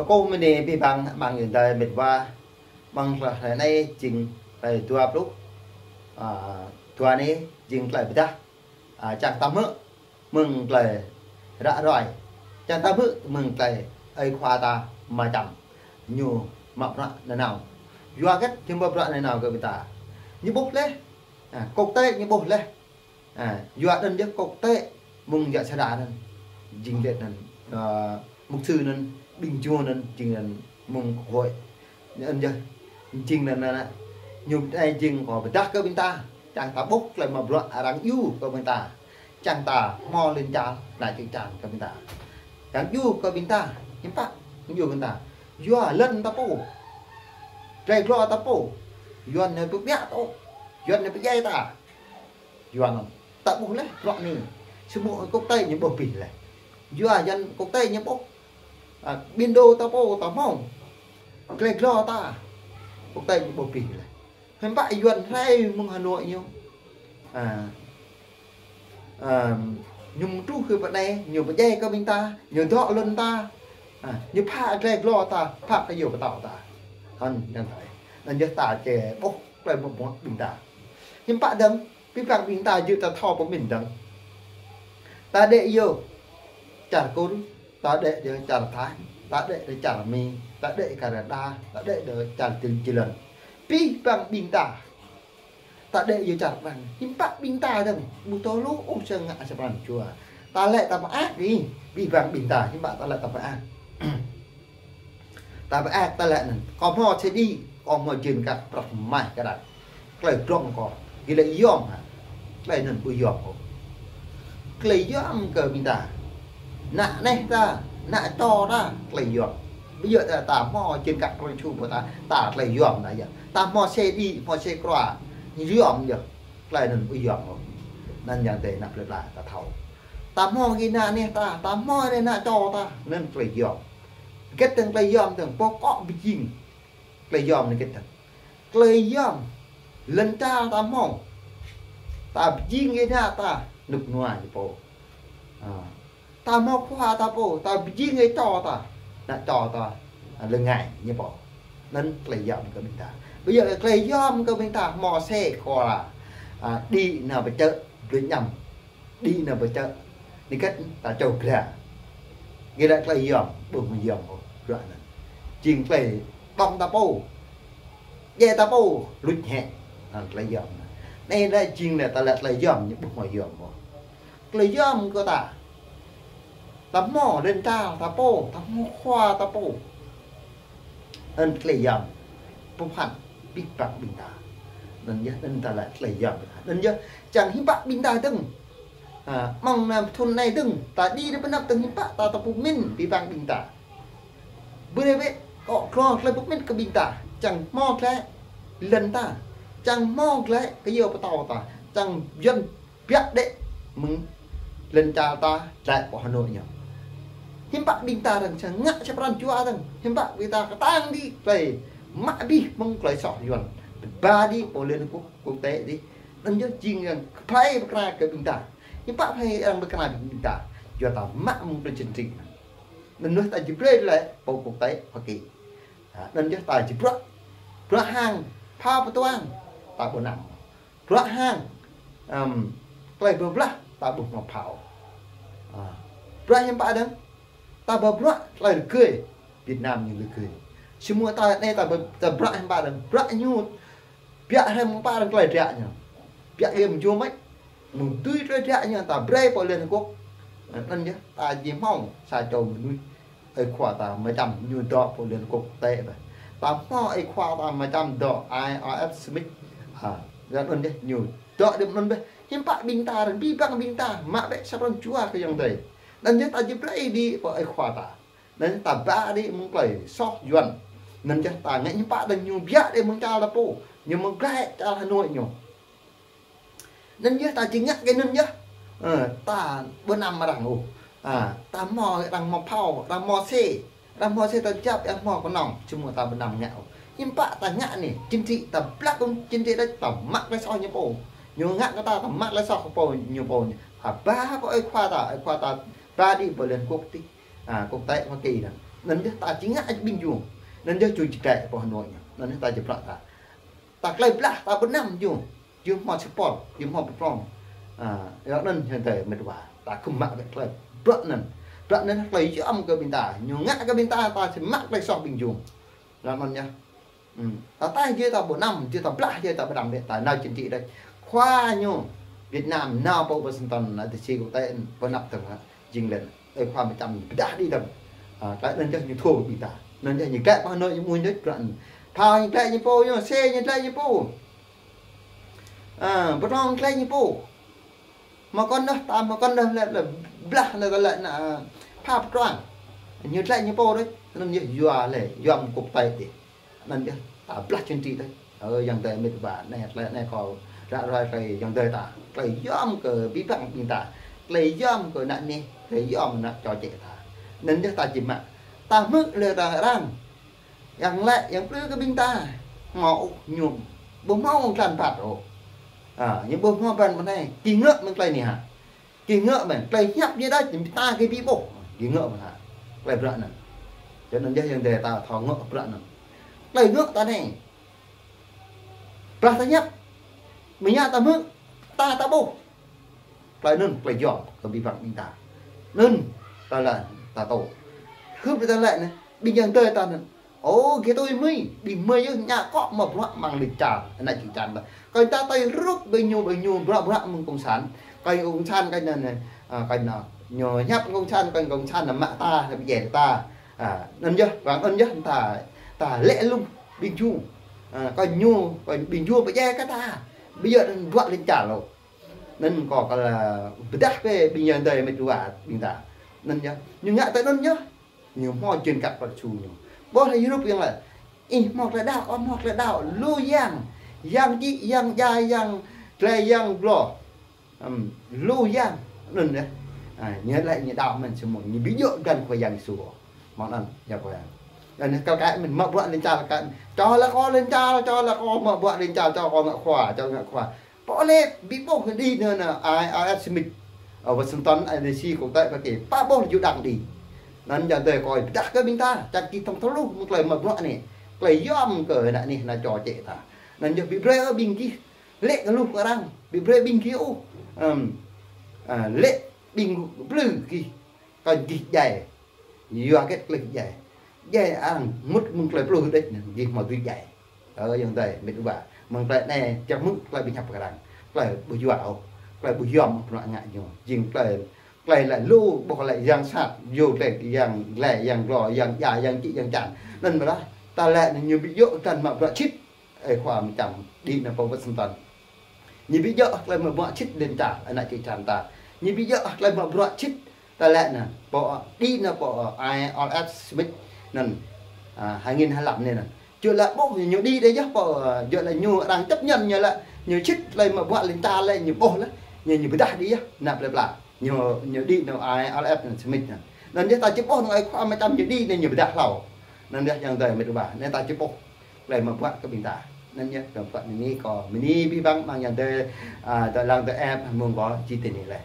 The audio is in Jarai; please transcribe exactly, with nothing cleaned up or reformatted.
Kâo mơ̆ng anai abih bang amăng ayŏng adơi mĕt wa, amăng hrơi anai jing hrơi dua pluh, a, dua anai jing hrơi pơdah, a, čang ta hmư̆ mơ̆ng tơlơi ră ruai. Čang ta hmư̆ mơ̆ng tơlơi ơi khua ta Ama Čăm ñu mă bruă nanao. Yua hơget ñu mă bruă nanao kơ ƀing ta? Ñu ƀuh laih, a, quốc tế ñu ƀuh laih. A, yua anŭn yơh quốc tế mơ̆ng yă sara anŭn, jing lĕ anŭn, a, mục sư anŭn, ƀing jua anŭn, jing anŭn mơ̆ng quốc hội. Anŭn yơh, jing anŭn, anŭn, ñu anai jing kơ pơdah kơ ƀing ta, čang ta ƀuh tơlơi mă bruă arăng iâu kơ ƀing ta, čang ta hmâo lŏn čar, anai čang čang kơ ƀing ta. Arăng iâu kơ ƀing ta, hiư̆m pă arăng iâu ƀing ta? Yua lŏn ta pô, tơlơi glô ta pô, yua anŭn pơbiă ta, yua anŭn pơdjai ta. Yua anŭn ta ƀuh laih bruă anai, samơ̆ quốc tế ñu ƀuh abih laih. Yua anŭn quốc tế ñu ƀuh, a, bản đồ ta pô ta hmâo, tơlơi glô ta, quốc tế ñu ƀuh abih laih. Hiư̆m pă Yuan rai mơ̆ng Hà Nội ñu, a, a, ñu mơ̆ng truh kơ pơ anai, ñu pơdjai kơ ƀing ta, ñu dŏ lŏn ta, a, ñu phă tơlơi glô ta, phă kơ yua pơtao ta. Anŭn, anŭn tơlơi. Anŭn yơh ta či ƀuh tơlơi mă bruă ƀing ta. Hiư̆m pă dơ̆ng, abih bang ƀing ta djơ̆ ta thâo pơmĭn dơ̆ng. Ta đĕ yơh čar Kur, ta đĕ yơh čar Thái, ta đĕ yơh čar Mi, ta đĕ Canada, ta đĕ yơh čar Jil-, Jilân. Abih bang ƀing ta, ta đĕ yơh čar Prăng. Hiư̆m pă ƀing ta dơ̆ng, ƀu thâo lu ôh sa ngă sa pran jua. Ta lĕ ta mơak ih, abih bang ƀing ta, hiư̆m pă ta lĕ ta mơak. Ta pơak ta lĕ anŭn, kâo hmâo xe đĭ, kâo hmâo jên kăk prăk mah kơđăk. Tơlơi drŏng kâo, gih lĕ yom hă? Tơlơi anŭn ƀu yom ôh. Tơlơi yom kơ ƀing ta, ană neh ta, ană čô ta, tơlơi yom. Ƀu djơ̆ ta, ta hmâo jên kăk prăk čô pô ta, ta tơlơi yom ta yơh. Ta hmâo xe đĭ, hmâo xe krua, yom yơh. Tơlơi anŭn ƀu yom ôh. Anŭn yơh tơ ană plơi pla ta thâo. Ta hmâo gih ană neh ta, ta hmâo gih ană čô ta, anŭn tơlơi yom. Hơget dơ̆ng tơlơi yom dơ̆ng, pô kŏ pơjing. Tơlơi yom anai hơget dơ̆ng? Tơlơi yom, lŏn čar ta hmâo, ta pơjing gih ană ta, rơnŭk rơnua ñu pô. A, ta hmâo khua ta pô, ta pơjing gih čô ta, ană čô ta, a, rơngai ñu pô. Anŭn tơlơi yom kơ ƀing ta. Ƀu djơ̆ tơlơi yom kơ ƀing ta hmâo xe krua, a, đĭ nao pơ čư̆, blơi añăm. Đĭ nao pơ čư̆, anai hơget ta čô gra. Gih lĕ tơlơi yom, ƀu hmâo yom ôh, bruă anŭn. Jing tơlơi ƀơ̆ng ta pô, djai ta pô, luč hĕ. Anŭn tơlơi yom. Anai lĕ jing lĕ ta lĕ tơlơi yom, ñu ƀu hmâo yom ôh. Tơlơi yom kơ ta, ta hmâo lŏn čar ta pô, ta hmâo khua ta pô. Anŭn tơlơi yom pơphan abih bang ƀing ta. Anŭn yơh, anŭn ta lĕ tơlơi yom. Anŭn yơh, čang hiư̆m pă ƀing ta dơ̆ng. A, amăng anai thŭn anai dơ̆ng, ta đĭ rai pơ anăp dơ̆ng hiư̆m pă ta, ta pơmĭn abih bang ƀing ta. Brơi bĕ kơ glô tơlơi pơmĭn kơ ƀing ta, čang hmâo tơlơi lŏn ta, čang hmâo tơlơi kơ yua pơtao ta, čang Yuan biă đĕ mơ̆ng lŏn čar ta, tơlơi pơ Hà Nội ñu. Hiư̆m pă ƀing ta dơ̆ng, sa ngă sa pran jua dơ̆ng, hiư̆m pă ƀing ta kơtang đĭ tơlơi mă abih mơ̆ng tơlơi soh Yuan, ba đĭ pơ Liên Hợp Quốc, quốc tế đĭ. Anŭn yơh jing arăng pơklaih pơkra kơ ƀing ta. Hiư̆m pă pơklaih arăng pơkra ƀing ta? Yua ta mă mơ̆ng tơlơi chính trị. Anŭn yơh ta či brơi lĕ pơ quốc tế Hoa Kỳ. Ha, anŭn yơh ta či bruă, bruă hăng phao pơtuang, ta ƀu năm. Bruă hăng, ưm, tơlơi pơblah, ta ƀu hmâo phao. A, bruă hiư̆m pă dơ̆ng? Ta ƀu bruă tơlơi rơgơi, Việt Nam ñu rơgơi. Samơ̆ ta anai ta ƀu, ta bruă hiư̆m pă dơ̆ng? Bruă ñu biă hrĕm mơ̆ng pă dơ̆ng tơlơi dră ñu. Biă gơ̆ mơ̆ng jua mĕt, mơ̆ng tui tơlơi dră ñu ta brơi pơ Liên Hợp Quốc. Anŭn yơh, ta či hmâo sa čô mơnuih, ơi khua ta Ama Čăm ñu dŏ pơ Liên Hợp Quốc tĕ ƀĕ. Ta hmâo ơi khua ta Ama Čăm dŏ I R F Smith. A, yua anŭn yơh ñu dŏ đĭ anŭn ƀĕ. Hiư̆m pă ƀing ta, rơ̆ng abih bang ƀing ta, mă bĕ sa pran jua kơ ayŏng adơi. Anŭn yơh ta či brơi đĭ pơ ơi khua ta. Anŭn ta ba đĭ mơ̆ng tơlơi soh Yuan. Anŭn yơh ta ngă hiư̆m pă dơ̆ng ñu biă đĭ mơ̆ng čar ta pô. Ñu mơ̆ng glai čar Hà Nội ñu. Anŭn yơh ta či ngă kơ anŭn yơh. Ơ, ta ƀu năm arăng ôh. A, ta hmâo, arăng hmâo phao, arăng hmâo xe. Arăng hmâo xe ta djăp, arăng hmâo kơnong, samơ̆ ta ƀu năm ngă ôh. Hiư̆m pă ta ngă anai, chính trị ta blăk ôh, chính trị đôč ta mă tơlơi soh ñu pô. Ñu ngă kơ ta, ta mă tơlơi soh kơ pô, ñu pô ñu. A, ba pơ ơi khua ta, ơi khua ta ba đĭ pơ Liên Hợp Quốc đĭ. A, quốc tế Hoa Kỳ anŭn. Anŭn yơh ta či ngă ƀing jum. Anŭn yơh jum či klĕ pơ Hà Nội ñu. Anŭn yơh ta či prăk ta. Ta klĕ blah ta bơnăm jum. Jum hmâo sipol, jum hmâo pơprong. A, yua anŭn hăng tơ mĕt wa. Ta khŏm mă wĕ klĕ. Bruă anŭn. Bruă anŭn klĕ yom kơ ƀing ta. Ñu ngă kơ ƀing ta, ta či mă klĕ soh ƀing jum. Anŭn yơh. Hmm. Ta tai jê ta bơnăm, jê ta blah, jê ta bơnăm, jê ta nao chính trị đôč. Khua ñu Việt Nam nao pơ Washington, nao tơ si kŭ tê, bơnăp tơng hă, jing lĕ. Ơi khua mă čăm pơdah đĭ tơng. A, klĕ anŭn yơh ñu thâo ƀing ta. Anŭn yơh ñu klĕ pơ Hà Nội ñu mui đôč bruă anŭn. Phao ñu klĕ ñu pô, ñu xe ñu klĕ ñu pô. A, bơnong klĕ ñu pô. Mă kŏn nơh, ta mă kŏn nơh lĕ, lĕ blah lĕ, lĕ nă, a, pha pơtruang. Ñu klĕ ñu pô đôč, anŭn yơh yua lĕ, yua mơ̆ng kŭp tai đih. Anŭn yơh, ta blah chính trị đôč. Ơ, ayŏng adơi mĕt wa, anai, klĕ anai kâo ră ruai klĕ ayŏng adơi ta. Klĕ yom kơ abih bang ƀing ta. Klĕ yom kơ ană neh, klĕ yom ană čô čĕ ta. Anŭn yơh ta či mă. Ta hmư̆ lĕ ta arăng. Yang lĕ, yang plư kơ ƀing ta. Hmâo ôh ñu. Ƀu hmâo klan băt ôh. A, ñu ƀu hmâo băt mơ̆ng anai. Gih ngă mơ̆ng klĕ anai hă. Gih ngă mơ̆n. Klĕ hiăp ñu đôč, ta gih ƀu ƀuh. Gih ngă mơ̆n hă. Klĕ bruă anŭn. Yua anŭn yơh ayŏng adơi ta thâo ngă bruă anŭn. Klĕ ngă ta anai. Blah ta hiăp. Mơña ta hmư̆. Ta ta ƀuh. Klĕ anŭn, klĕ yom kơ abih bang ƀing ta. Anŭn, ta lĕ, ta tŏ. Hrup ta lĕ anai, ƀing ayŏng adơi ta anŭn. Ơ, gih tui mơi, ƀing mơi yơh ngă kŏ mă bruă amăng lĕ čar, ană čư̆ čan ta. Kơ ta tui hrup ƀing ñu, ƀing ñu bruă bruă mơ̆ng cộng sản. Kơ cộng sản kơ anŭn, a, kơ anŭn, ñu hiăp cộng sản, kơ cộng sản anŭn mă ta, anŭn pơdjai ta. A, anŭn yơh, wang anŭn yơh ta, ta lĕ lu ƀing jum. A, kơ ñu, kơ ƀing jum pơdjai kơ ta. Ƀu djơ̆ anŭn bruă lĕ čar lu. Anŭn kâo kơ lĕ pơdah kơ ƀing ayŏng adơi mĕt wa ƀing ta. Anŭn yơh. Ñu ngă tơ anŭn yơh. Ñu hmâo jên kăt pơču ñu. Ƀuh lĕ hrup yang lĕ. Ih hmâo klĕ đaŏ, ơ hmâo klĕ đaŏ. Lu yang. Yang djĭ, yang djai, yang glai, yang glô. Ưm, lu yang. Anŭn yơh. A, ñu lĕ ñu đaŏ mơ̆n semua. Ñu ƀu djơ̆ găn Khua Yang Yêsu. Mơ̆ng anŭn, yua kơ yang. Anŭn kơ kơ mơ̆n mă bruă lĕ čar kơ. Čô lĕ kâo lĕ čar, čô lĕ kâo mă bruă lĕ čar, čô kâo ngă khua, čô ngă khua. Pô lĕ ƀu ƀuh đĭ nơ nơ, ai, ai, Smith. Ơ, Washington, ai, D C, kŭ tê, pơ kê. Pă ƀuh ju đang đĭ. Anŭn ayŏng adơi kâo pơdah kơ ƀing ta. Čang gih thâo tơluh mơ̆ng klĕ mă bruă anai. Klĕ yom kơ ană neh, ană čô čĕ ta. Anŭn yơh ƀu brơi ƀing gih. Lĕ kơ lu kơ arăng. Ƀu brơi ƀing gih ôh. Ưm. A, lĕ ƀing plư gih. Kơ gih djai. Yua hơget klĕ djai. Djai arăng mŭt mơ̆ng klĕ plư đôč anŭn, gih hmâo dưi djai. Ơ, ayŏng adơi, mĕt wa. Mơ̆ng klĕ anai, čang hmư̆ klĕ ƀing hiăp kơ arăng. Klĕ ƀu yua ôh. Klĕ ƀu yom bruă ngă ñu. Jing klĕ, klĕ lĕ lu, ƀuh lĕ yang sat, yua klĕ yang glai, yang glô, yang djai, yang djĭ, yang čan. Anŭn mơ̆ lah, ta lĕ anŭn ñu ƀu djơ̆ găn mă bruă sĭt. Ơi khua mă čăm đĭ nao pơ Washington. Ñu ƀu djơ̆ klĕ mă bruă sĭt lĕ čar, ană čư̆ čan ta. Ñu ƀu djơ̆ klĕ mă bruă sĭt ta lĕ anŭn. Pơ đĭ nao pơ ai R F Smith anŭn. A, hai nghìn hai lăm anai anŭn. Djơ̆ lĕ ƀuh ñu đĭ đơi yơh pơ, djơ̆ lĕ ñu arăng chấp nhận ñu lĕ, ñu sĭt klĕ mă bruă lĕ čar lĕ ñu ƀuh lĕ. Ñu, ñu pơdah đĭ yơh, ană plơi pla. Ñu, ñu đĭ nao ai R F anŭn Smith anŭn. Anŭn yơh ta či ƀuh anŭn ơi khua mă čăm ñu đĭ anŭn ñu pơdah hlâo. Anŭn yơh ayŏng adơi mĕt wa. Anai ta či ƀuh. Klĕ mă bruă kơ ƀing ta. Anŭn yơh, kơ bruă anai kâo. Mơ̆ng anai abih bang amăng ayŏng adơi, a, tơ lăng tơ ep, mơ̆ng kâo či tơ anai lĕ.